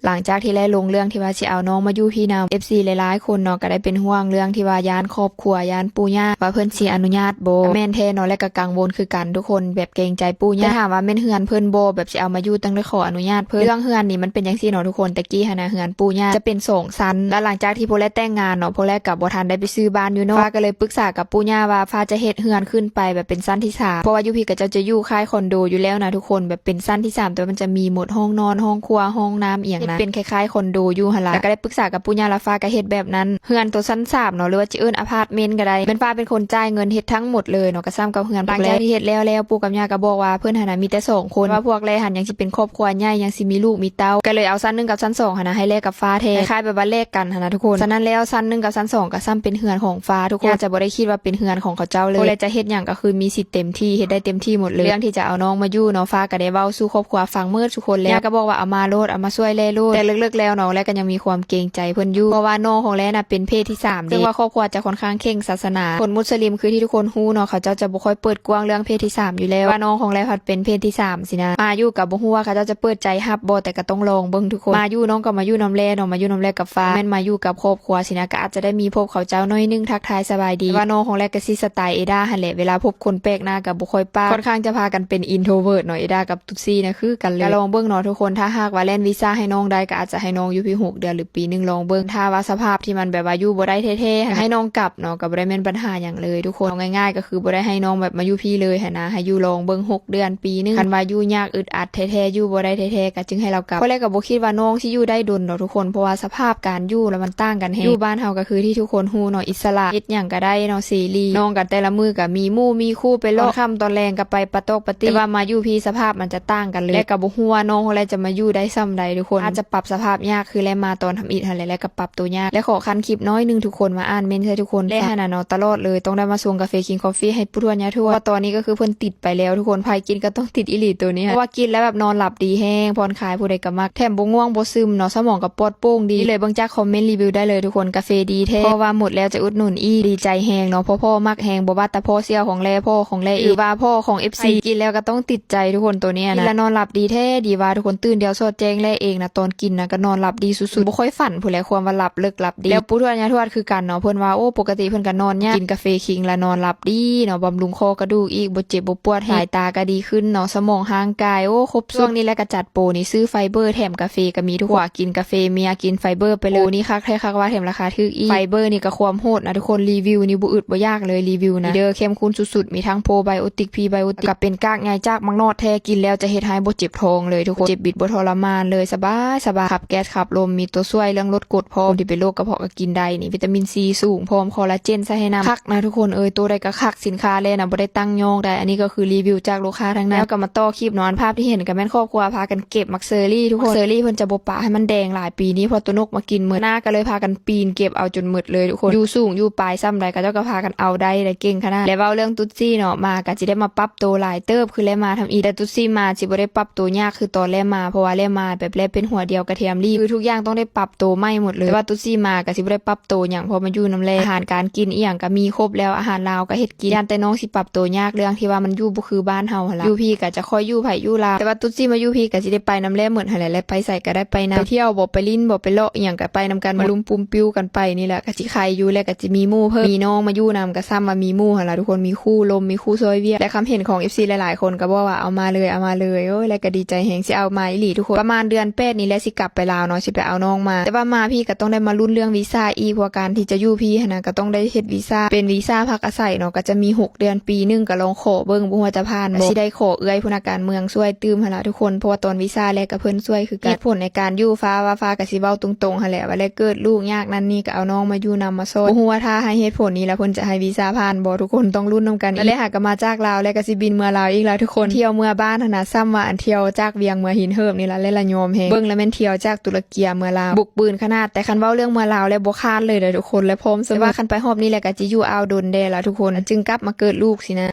ຫຼັງຈາກທີ່ໄດ້ລົງເລື່ອງທີ່ວ່າຊິເອົານ້ອງມາຢູ່ພີ້ນຳ ເອັຟຊີຫຼາຍໆຄົນເນາະ ກໍໄດ້ເປັນຫ່ວງເລື່ອງທີ່ວ່າຢ້ານຄອບຄົວ ຢ້ານປູ່ຍ່າ ວ່າເພິ່ນຊິອະນຸຍາດບໍ່. ກໍແມ່ນແທ້ເນາະ ແລະກໍກັງວົນຄືກັນທຸກຄົນ ແບບເກງໃຈປູ່ຍ່າ. ແຕ່ຖາມວ່າແມ່ນເຮືອນເພິ່ນບໍ່ ແບບຊິເອົາມາຢູ່ ຕ້ອງໄດ້ຂໍອະນຸຍາດເພິ່ນ. ເລື່ອງເຮືອນນີ້ມັນເປັນຈັ່ງຊີ້ເນາະທຸກຄົນ ແຕ່ກີ້ຫັ້ນນະເຮືອນປູ່ຍ່າຈະເປັນສອງຊັ້ນ ແລະຫຼັງຈາກທີ່ພວກແລແຕ່ງງານເນາະ ພວກແລກໍບໍ່ທັນໄດ້ໄປຊື້ບ້ານຢູ່ເນາະ ຟ້າກໍເລີຍປຶກສາກັບປູ່ຍ່າວ່າຟ້າຈະເຮັດເຮືອນຂຶ້ນໄປແບບເປັນຊັ້ນທີສາມ ເພາະວ່າຢູ່ພີ້ເຂົາເຈົ້າຈະຢູ່ຄ້າຍຄອນໂດຢູ່ແລ້ວນະທຸກຄົນ ແບບເປັນຊັ້ນທີສາມ ແຕ່ວ່າມັນຈະມີໝົດ ຫ້ອງນອນ ຫ້ອງຄົວ ຫ້ອງນ້ຳອີ່ຫຍັງນະ ເປັນຄ້າຍໆຄອນໂດຢູ່ຫັ້ນລະ. ແລ້ວກໍໄດ້ປຶກສາກັບປູ່ຍ່າ ແລ້ວຟ້າກໍເຮັດແບບນັ້ນ ເຮືອນໂຕຊັ້ນສາມເນາະ ຫຼືວ່າຈະເອີ້ນອາພາດເມັນກໍໄດ້ ແມ່ນຟ້າເປັນຄົນຈ່າຍເງິນເຮັດທັງໝົດເລີຍເນາະ ກໍສ່ຳກັບເຮືອນ. ຫຼັງຈາກທີ່ເຮັດແລ້ວແລ້ວ ປູ່ກັບຍ່າກໍບອກວ່າເພິ່ນຫັ້ນນະມີແຕ່ສອງຄົນ ວ່າພວກແລຫັ້ນຍັງຊິເປັນຄອບຄົວໃຫຍ່ ຍັງຊິມີລູກມີເຕົ້າ ກໍເລີຍເອົາຊັ້ນໜຶ່ງກັບຊັ້ນສອງຫັ້ນນະ ໃຫ້ແລກັບຟ້າແທນ ຄ້າຍໆແບບວ່າແລກກັນຫັ້ນນະທຸກຄົນ. ສະນັ້ນແລ້ວຊັ້ນໜຶ່ງກັບຊັ້ນສອງກໍສ່ຳເປັນເຮືອນຂອງຟ້າທຸກຄົນ ຍ່າຈະບໍ່ໄດ້ຄິດວ່າເປັນເຮືອນຂອງເຂົາເຈົ້າເລີຍ ແລຈະເຮັດຫຍັງກໍຄືມີສິດເຕັມທີ່ ເຮັດໄດ້ເຕັມທີ່ໝົດເລີຍ. ເລື່ອງທີ່ຈະເອົານ້ອງມາຢູ່ເນາະ ຟ້າກໍໄດ້ເວົ້າສູ່ຄອບຄົວຟັງໝົດທຸກຄົນແລ້ວ ຍ່າກໍບອກວ່າເອົາມາໂລດ ເອົາມາຊ່ວຍແລໂລດ. ແຕ່ເລິກໆແລ້ວເນາະ ແລກໍຍັງມີຄວາມເກງໃຈເພິ່ນຢູ່ ເພາະວ່ານ້ອງຂອງແລນະເປັນເພດທີສາມເດ້ ເຊິ່ງວ່າຄອບຄົວຈະຄ່ອນຂ້າງເຄັ່ງສາສະໜາ ຄົນມຸດສະລິມຄືທີ່ທຸກຄົນຮູ້ເນາະ ເຂົາເຈົ້າຈະບໍ່ຄ່ອຍເປີດກວ້າງເລື່ອງເພດທີສາມຢູ່ແລ້ວ ວ່ານ້ອງຂອງແລພັດເປັນເພດທີສາມຊີ້ນະ. ມາຢູ່ກໍບໍ່ຮູ້ວ່າເຂົາເຈົ້າຈະເປີດໃຈຮັບບໍ່ ແຕ່ກໍຕ້ອງລອງເບິ່ງທຸກຄົນ. ມາຢູ່ ນ້ອງກໍມາຢູ່ນຳແລເນາະ ມາຢູ່ນຳແລກັບຟ້າ ແມ່ນມາຢູ່ກັບຄອບຄົວຊີ້ນະ ກໍອາດຈະໄດ້ມີພົບເຂົາເຈົ້າໜ້ອຍໜຶ່ງ ທັກທາຍສະບາຍດີ ແຕ່ວ່ານ້ອງຂອງແລກໍຊິສະໄຕເອດາຫັ້ນແຫຼະ ເວລາພົບຄົນແປກໜ້າກໍບໍ່ຄ່ອຍປາກ ຄ່ອນຂ້າງຈະພາກັນເປັນ introvert ເນາະ ເອດາກັບຕຸດຊີນະ ຄືກັນເລີຍ. ກໍລອງເບິ່ງເນາະທຸກຄົນ ຖ້າຫາກວ່າແລ່ນວີຊາໃຫ້ນ້ອງໄດ້ ກໍອາດຈະໃຫ້ນ້ອງຢູ່ພີ້ຫົກເດືອນ ຫຼື ປີໜຶ່ງ ລອງເບິ່ງ. ຖ້າວ່າສະພາບທີ່ມັນແບບວ່າຢູ່ບໍ່ໄດ້ແທ້ໆ ໃຫ້ນ້ອງກັບເນາະ ກໍບໍ່ໄດ້ແມ່ນບັນຫາຫຍັງເລີຍທຸກຄົນ. ເອົາງ່າຍໆກໍຄືບໍ່ໄດ້ໃຫ້ນ້ອງແບບມາຢູ່ພີ້ເລີຍຫັ້ນນະ ໃຫ້ຢູ່ລອງເບິ່ງຫົກເດືອນ ປີໜຶ່ງ ຄັນວ່າຢູ່ຍາກອຶດອັດແທ້ໆ ຢູ່ບໍ່ໄດ້ແທ້ໆ ກໍຈຶ່ງໃຫ້ລາວກັບ. ຂ້ອຍແລກໍບໍ່ຄິດວ່ານ້ອງຊິຢູ່ໄດ້ດົນດອກທຸກຄົນ ເພາະວ່າສະພາບການຢູ່ລະມັນຕ່າງກັນແຮງ. ຢູ່ບ້ານເຮົາກໍຄືທີ່ທຸກຄົນຮູ້ເນາະ ອິດສະຫຼະ ເຮັດຫຍັງກໍໄດ້ເນາະ ເສລີ ນ້ອງກໍແຕ່ລະມື້ກໍມີໝູ່ມີຄູ່ໄປເລາະ ຕອນຄ່ຳຕອນແລງກໍໄປປາຕອກປາຕີ ແຕ່ວ່າມາຢູ່ພີ້ສະພາບມັນຈະຕ່າງກັນເລີຍ ແລກໍບໍ່ຮູ້ວ່ານ້ອງຂອງແລຈະມາຢູ່ໄດ້ສ່ຳໃດທຸກຄົນ. ອາດຈະປັບສະພາບຍາກ ຄືແລມາຕອນທຳອິດຫັ້ນແຫຼະ ແລກໍປັບໂຕຍາກ. ແລຂໍຂັ້ນຄລິບໜ້ອຍໜຶ່ງທຸກຄົນ ມາອ່ານເມັນໃຫ້ທຸກຄົນ ແລຫັ້ນນະເນາະ ຕະຫຼອດເລີຍ ຕ້ອງໄດ້ມາຊົງກາເຟ King Coffee ໃຫ້ປູ່ທວດຍ່າທວດ ເພາະວ່າຕອນນີ້ກໍຄືເພິ່ນຕິດໄປແລ້ວທຸກຄົນ ໃຜກິນກໍຕ້ອງຕິດອີ່ຫຼີໂຕນີ້ ເພາະວ່າກິນແລ້ວແບບນອນຫຼັບດີແຮງ ຜ່ອນຄາຍ ຜູ້ໃດກໍມັກ ແຖມບໍ່ງ່ວງບໍ່ຊຶມເນາະ ສະໝອງກໍປອດໂປ່ງດີເລີຍ. ເບິ່ງຈາກຄອມເມັນຣີວິວໄດ້ເລີຍທຸກຄົນ ກາເຟດີແທ້ ເພາະວ່າໝົດແລ້ວຈະອຸດໜູນອີກ. ດີໃຈແຮງເນາະ ເພາະພໍ່ມັກແຮງ ບໍ່ວ່າແຕ່ພໍ່ສ່ຽວຂອງແລ ພໍ່ຂອງແລເອງ ຫຼືວ່າພໍ່ຂອງ ເອັຟຊີ ໃຜກິນແລ້ວກໍຕ້ອງຕິດໃຈທຸກຄົນ ໂຕນີ້ນະ ກິນແລ້ວນອນຫຼັບດີແທ້ ດີວ່າທຸກຄົນ ຕື່ນດຽວສອດແຈ້ງແລເອງນະ ຕອນກິນນະກໍນອນຫຼັບດີສຸດໆ ບໍ່ຄ່ອຍຝັນພຸ້ນແຫຼະ ຄວາມວ່າຫຼັບເລິກຫຼັບດີ. ແລ້ວປູ່ທວດຍ່າທວດຄືກັນເນາະ ເພິ່ນວ່າ ໂອ້ ປົກກະຕິເພິ່ນກໍນອນຍາກ ກິນກາເຟຄິງແລ້ວນອນຫຼັບດີເນາະ ບຳລຸງຄໍກະດູກອີກ ບໍ່ເຈັບບໍ່ປວດ ສາຍຕາກໍດີຂຶ້ນເນາະ ສະໝອງຮ່າງກາຍ ໂອ້ ຄົບຊຸດ. ຊ່ວງນີ້ແຫຼະກໍຈັດໂປນີ້ ຊື້ໄຟເບີແຖມກາເຟກໍມີທຸກຄົນ ກິນກາເຟເມຍ ກິນໄຟເບີໄປເລີຍ. ໂອ້ ນີ້ຄັກແທ້ຄັກວ່າ ແຖມລາຄາຖືກອີກ ໄຟເບີນີ້ກໍຄວາມໂຫດນະທຸກຄົນ ຣີວິວນີ້ບໍ່ອຶດບໍ່ຢາກເລີຍ ຣີວິວນະ ເດີ ເຂັ້ມຂຸ້ນສຸດໆ ມີທັງໂປໄບໂອຕິກ ພຣີໄບໂອຕິກ ກໍເປັນກາກໃຍຈາກໝາກນອດແທ້ ກິນແລ້ວຈະເຮັດໃຫ້ບໍ່ເຈັບທ້ອງເລີຍທຸກຄົນ ເຈັບບິດບໍ່ທໍລະມານເລີຍ ສະບາຍໆ ຂັບແກັສຂັບລົມ ມີຕົວຊ່ວຍເລື່ອງລົດກົດພ້ອມ ທີ່ເປັນໂລກກະເພາະກໍກິນໄດ້ນີ້ ວິຕາມິນຊີສູງພ້ອມ ຄໍລາເຈນໃສ່ໃຫ້ນຳ ຄັກນະທຸກຄົນເອີຍ ໂຕໃດກໍຄັກ ສິນຄ້າແລນະ ບໍ່ໄດ້ຕັ້ງຍອງໄດ້. ອັນນີ້ກໍຄືຣີວິວຈາກລູກຄ້າທັງນັ້ນ ແລ້ວກໍມາຕໍ່ຄລິບເນາະ ອັນພາບທີ່ເຫັນກໍແມ່ນຄອບຄົວພາກັນເກັບໝາກເຊີຣີທຸກຄົນ ໝາກເຊີຣີເພິ່ນຈະບໍ່ປະໃຫ້ມັນແດງຫຼາຍ ປີນີ້ເພາະວ່າໂຕນົກມາກິນໝົດ ໜ້າກໍເລີຍພາກັນປີນເກັບເອົາຈົນໝົດເລີຍທຸກຄົນ ຢູ່ສູງຢູ່ປາຍສ່ຳໃດ ເຂົາເຈົ້າກໍພາກັນເອົາໄດ້ ແລະເກັ່ງຂະໜາດ. ແລະເວົ້າເລື່ອງຕຸດຊີເນາະ ມາກໍຊິໄດ້ມາປັບໂຕຫຼາຍເຕີບ ຄືແລມາທຳອິດ ແຕ່ຕຸດຊີມາຊິບໍ່ໄດ້ປັບໂຕຍາກຄືຕອນແລມາ ເພາະວ່າແລມາແບບແລເປັນຫົວດຽວກະທຽມລີບ ຄືທຸກຢ່າງຕ້ອງໄດ້ປັບໂຕໃໝ່ໝົດເລີຍ. ແຕ່ວ່າຕຸດຊີມາກໍຊິບໍ່ໄດ້ປັບໂຕຫຍັງ ເພາະມາຢູ່ນຳແລ ອາຫານການກິນອີ່ຫຍັງກໍມີຄົບແລ້ວ ອາຫານລາວກໍເຮັດກິນ ຢ້ານແຕ່ນ້ອງຊິປັບໂຕຍາກ ເລື່ອງທີ່ວ່າມັນຢູ່ບໍ່ຄືບ້ານເຮົາຫັ້ນລະ ຢູ່ພີ້ກໍຈະຄ່ອຍຢູ່ໃຜຢູ່ລາວ ແຕ່ວ່າຕຸດຊີມາຢູ່ພີ້ກໍຊິໄດ້ໄປນຳແລໝົດຫັ້ນແຫຼະ ແລະໄປໃສກໍໄດ້ໄປນຳ ໄປທ່ຽວບໍ ໄປຫຼິ້ນບໍ ໄປເລາະອີ່ຫຍັງກໍໄປນຳກັນ ມາລຸມປຸມປິວກັນໄປນີ້ແຫຼະ ກໍຊິໄຄຢູ່ ແລະກໍຊິມີໝູ່ເພີ່ມ ມີນ້ອງມາຢູ່ນຳ ກໍສ່ຳວ່າມີໝູ່ຫັ້ນລະທຸກຄົນ ມີຄູ່ລົມ ມີຄູ່ຊ່ອຍວຽກ. ແລະຄຳເຫັນຂອງເອັຟຊີຫຼາຍໆຄົນກໍບອກວ່າ ເອົາມາເລີຍ ເອົາມາເລີຍ ໂອ້ຍ ແລກໍດີໃຈແຮງ ຊິເອົາມາອີ່ຫຼີທຸກຄົນ. ປະມານເດືອນແປດນີ້ແຫຼະ ຊິກັບໄປລາວເນາະ ຊິໄປເອົານ້ອງມາ ແຕ່ວ່າມາພີ້ກໍຕ້ອງໄດ້ມາລຸ້ນເລື່ອງວີຊາອີກ ເພາະວ່າການທີ່ຈະຢູ່ພີ້ຫັ້ນນະ ກໍຕ້ອງໄດ້ເຮັດວີຊາ ເປັນວີຊາພັກອາໄສເນາະ ກໍຈະມີຫົກເດືອນ ປີໜຶ່ງ ກໍລອງຂໍເບິ່ງ ບໍ່ຮູ້ວ່າຈະຜ່ານບໍ່ ຊິໄດ້ຂໍເອື້ອຍຜູ້ນັກການເມືອງຊ່ວຍຕື່ມຫັ້ນລະທຸກຄົນ ເພາະວ່າຕອນວີຊາແລກກໍເພິ່ນຊ່ວຍຄືກັນ. ເຫດຜົນໃນການຢູ່ຟ້າວ່າ ຟ້າກໍຊິເວົ້າຕົງໆຫັ້ນແຫຼະ ວ່າແລເກີດລູກຍາກນັ້ນນີ້ ກໍເອົານ້ອງມາຢູ່ນຳມາຊ່ອຍ ບໍ່ຮູ້ວ່າຖ້າໃຫ້ເຫດຜົນນີ້ແລ້ວເພິ່ນຈະໃຫ້ວີຊາຜ່ານບໍ່ ທຸກຄົນຕ້ອງລຸ້ນນຳກັນອີກ. ແລະຫາກໍມາຈາກລາວ ແລກໍຊິບິນເມືອລາວອີກລະທຸກຄົນ ທ່ຽວເມືອບ້ານຫັ້ນນະ ສ່ຳວ່າອັນທ່ຽວຈາກວຽງເມືອຫິນເຫີບນີ້ລະ ແລລະຍອມແຮງ ເບິ່ງລະແມ່ນທ່ຽວຈາກຕຸລະເກຍເມືອລາວ ບຸກບືນຂະໜາດ. ແຕ່ຄັນເວົ້າເລື່ອງເມືອລາວແລ້ວບໍ່ຄາດເລີຍເດີທຸກຄົນ ແລະພ້ອມສະເໝີ ແຕ່ວ່າຄັນໄປຮອບນີ້ແຫຼະ ກໍຈະຢູ່ອ່າວດົນແດ່ລະທຸກຄົນ ຈຶ່ງກັບມາເກີດລູກຊີ້ນະ.